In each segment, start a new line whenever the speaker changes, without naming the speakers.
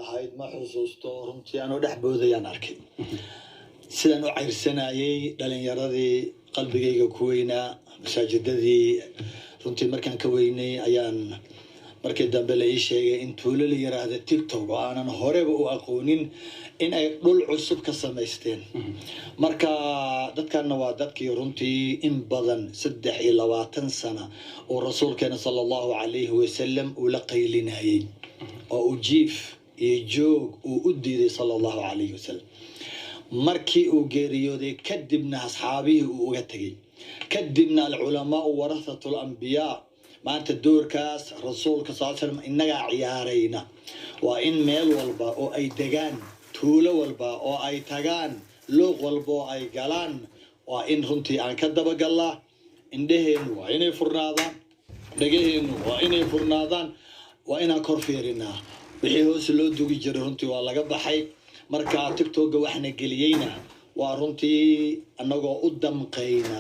Ahayd ma xusuusto runtii, anoo dhex boodayaan arkay sidaan u cayrsanayay dhalinyaradii qalbigayga ku weynaa masaajidadii. Runtii markaan ka weynay ayaan markii dambe la ii sheegay in tuulo la yiraahdo TikTok oo aanan horeba u aqoonin in ay dhul cusub ka samaysteen. Marka dadkanna waa dadkii runtii in badan 23 sana uu rasuulkeena sala Allahu calayhi wasalam uu la qaylinayay oo uu jiif iyo joog uu u diiday sala Allahu calayhi wasalam. Markii uu geeriyooday kadibna asxaabihii uu uga tegay, kadibna alculamaau warathatu lambiyaa. Maanta doorkaas rasuulka sal slam innagaa ciyaarayna. Waa in meel walba oo ay degaan, tuulo walba oo ay tagaan, luuq walba oo ay galaan, waa in runtii aan ka dabagallaa. Indhaheennu waa inay furnaadaan, dhegaheennu waa inay furnaadaan, waa inaan kor fiirinaa. Wixii hoos loo dugi jiray runtii waa laga baxay. Marka TikTokga waxna geliyeyna waa runtii annagoo u damqayna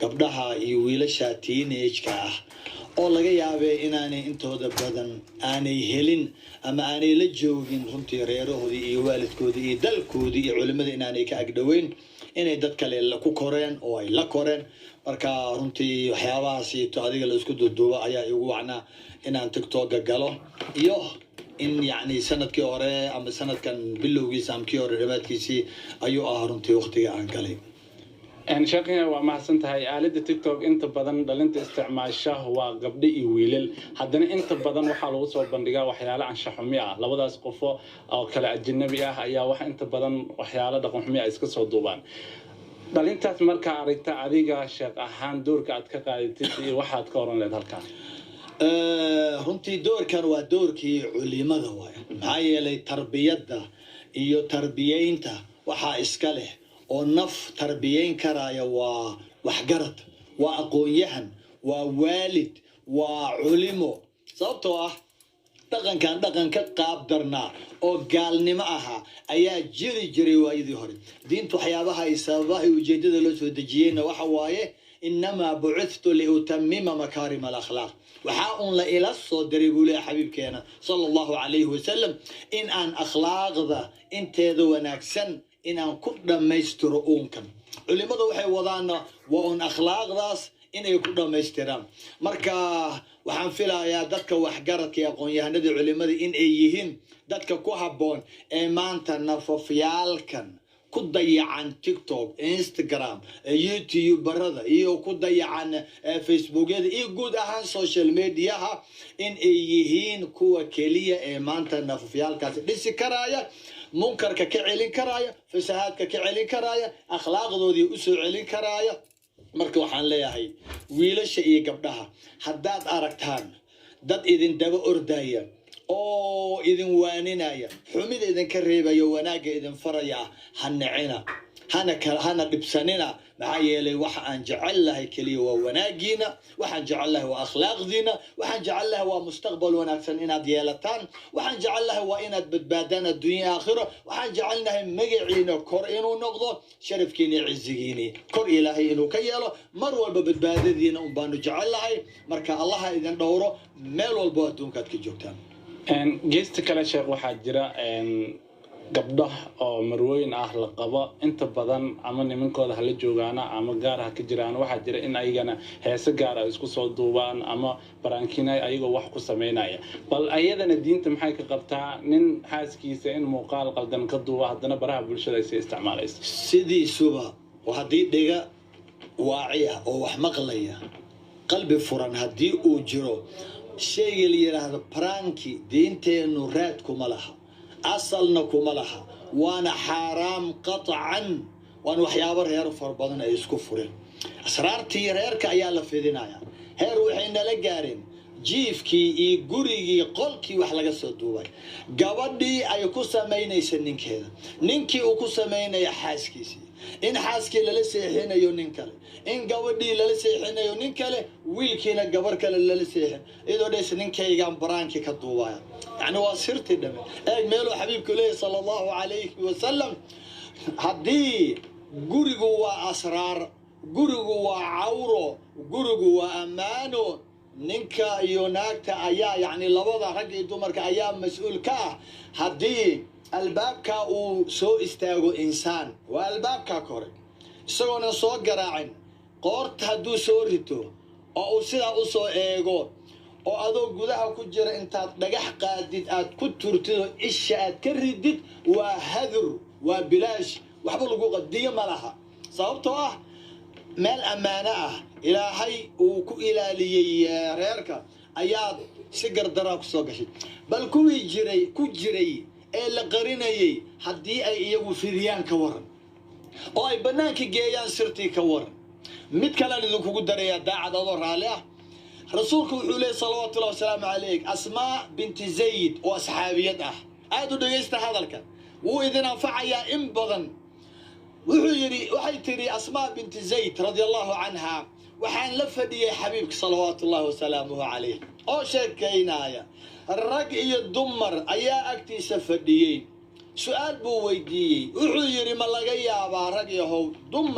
gabdhaha iyo wiilasha teenage-ka ah oo laga yaabee inaanay intooda badan aanay helin ama aanay la joogin runtii reerahoodii iyo waalidkoodii iyo dalkoodii iyo culimmada inaanay ka agdhoweyn, inay dad kale ku koreen oo ay la koreen. Marka runtii waxyaabahaasito adiga la isku duuduubo ayaa igu wacnaa inaan TikTokga galo, iyo in yacni sanadkii hore ama sanadkan bilowgiisa ama kii hore dhammaadkiisii ayuu ahaa runtii waqtiga aan galay.
Sheekhina, waa mahadsan tahay. Aaladda TikTok inta badan dhalinta isticmaasha waa gabdho iyo wiilal. Haddana inta badan waxaa lagu soo bandhigaa waxyaalo anshaxumi ah. Labadaas qofo oo kale ajanabi ah ayaa wax inta badan waxyaalo dhaqan xumi ah iska soo duubaan dhalintaas. Markaa aragta adiga sheekh ahaan, doorka aad ka qaadatid iyo waxaad ka oran leed halkaa?
Runtii doorkan waa doorkii culimada waay, maxaa yeelay tarbiyadda iyo tarbiyeynta waxaa iska leh oo naf tarbiyeyn karaya waa waxgarad, waa aqoon-yahan, waa waalid, waa culimo. Sababtoo ah dhaqankan dhaqan ka qaab darnaa oo gaalnimo ahaa ayaa jiri jiray waayadii hore. Diintu waxyaabaha ay sababaha iyo ujeedada loo soo dejiyeyna waxa waaye innamaa bucithtu liutamima makaarima alakhlaaq. Waxaa uun la ila soo diray, buu leeyahay xabiibkeena sala Allahu calayhi wasalam, in aan akhlaaqda inteeda wanaagsan inaan ku dhammaystiro uunkan. Culimada waxay wadaana waa uun akhlaaqdaas inay ku dhammaystiraan. Marka waxaan filayaa dadka waxgaradka iyo aqoon-yahanadii culimada in ay yihiin dadka ku habboon ee maanta nafafyaalkan ku dayacan TikTok, Instagram, YouTube barada iyo ku dayacan Facebookyada iyo guud ahaan social mediaha, in ay yihiin kuwa keliya ee maanta nafafyaalkaasi dhisi karaya, munkarka ka celin karaya, fasahaadka ka celin karaya, akhlaaqdoodii usoo celin karaya. Marka waxaan leeyahay wiilasha iyo gabdhaha, haddaad aragtaan dad idin daba ordaya oo idin waaninaya, xumida idinka reebaya, wanaagga idin faraya ah, ha nicina, hana dhibsanina. Maxaa yeelay waxa aan jecel lahay keliya waa wanaagiina, waxaan jecel lahay waa akhlaaqdiina, waxaan jecel lahay waa mustaqbal wanaagsan inaad yeelataan, waxaan jecel lahay waa inaad badbaadaan adduunya aakhiro, waxaan jecelnahay magaciina kor inuu noqdo, sharafkiina iyo cizigiini kor Ilaahay inuu ka yeelo. Mar walba badbaadadiina un baanu jecel lahay. Marka Allaha idin dhowro meel walbo adduunka aad ka joogtaan.
Geesta kale, sheekh, waxaa jira gabdho oo marwooyin ah la qabo inta badan, ama nimankooda hala joogaana ama gaar ha ka jiraan. Waxaa jira in ayagana heese gaar ah isku soo duubaan ama barankina ayagoo wax ku sameynaya. Bal ayadana diinta maxay ka qabtaa nin xaaskiisa in muuqaal qaldan ka duuba, haddana baraha bulshada ay sii isticmaalayso?
Sidiisuba haddii dhiga waaci ah oo wax maqlaya, qalbi furan haddii uu jiro, shayga la yidhaahdo prank-i diinteennu raad kuma laha, asalna kuma laha, waana xaaraam qaطcan. Waana waxyaabo reer fara badan ay isku fureen. Asraartii reerka ayaa la fidinaya. Heer waxay nala gaareen jiifkii iyo gurigii, qolkii wax laga soo duubay, gabadhii ay ku samaynaysa ninkeeda, ninkii uu ku samaynaya xaaskiisii, in xaaskii lala seexinayo nin kale, in gabadhii lala seexinayo nin kale, wiilkiina gabar kale lala seexin, iyadoo dhaysa ninkaygaan prank-i ka duubaya. Yacni waa sirtii dhame. Eeg meeluu xabiibku leeyahy sala Allahu calayhi wasalam: haddii gurigu waa asraar, gurigu waa cawro, gurigu waa ammaano. Ninka iyo naagta ayaa, yacni labada rag iyo dumarka ayaa mas-uul ka ah. Haddii albaabka uu soo istaago insaan, waa albaabka kore, isagoonan soo garaacin, qoorta hadduu soo rito oo uu sidaa u soo eego, oo adoo gudaha ku jira intaad dhagax qaadid aad ku turtid oo isha aad ka ridid, waa hadur, waa bilaash, waxba lagu qadiyo ma laha. Sababtoo ah meel ammaano ah Ilaahay uu ku ilaaliyey reerka ayaad si gardaraa ku soo gashay. Bal kuwii jiray ku jiray ee la qarinayay haddii ay iyagu fidiyaan, ka waran? Oo ay bannaanka geeyaan sirtii, ka waran? Mid kalean idinkugu darayaa, daacad adoo raalli ah. Rasuulku wuxuu leeyay, salawaatullahi wasalaamu calayh, Asmaa binti Zayd oo asxaabiyad ah, aada u dhegaysta hadalka, wuu idin anfacayaa in badan. Wuxuu yidhi, waxay tidhi Asmaa binti Zayd radia Allahu canha, waxaan la fadhiyey xabiibka salawaatullahi wasalaamuhu calayh oo sheekaynaya. Rag iyo dumar ayaa agtiisa fadhiyey. Su-aal buu weydiiyey. Wuxuu yidhi, ma laga yaabaa rag yahow dumar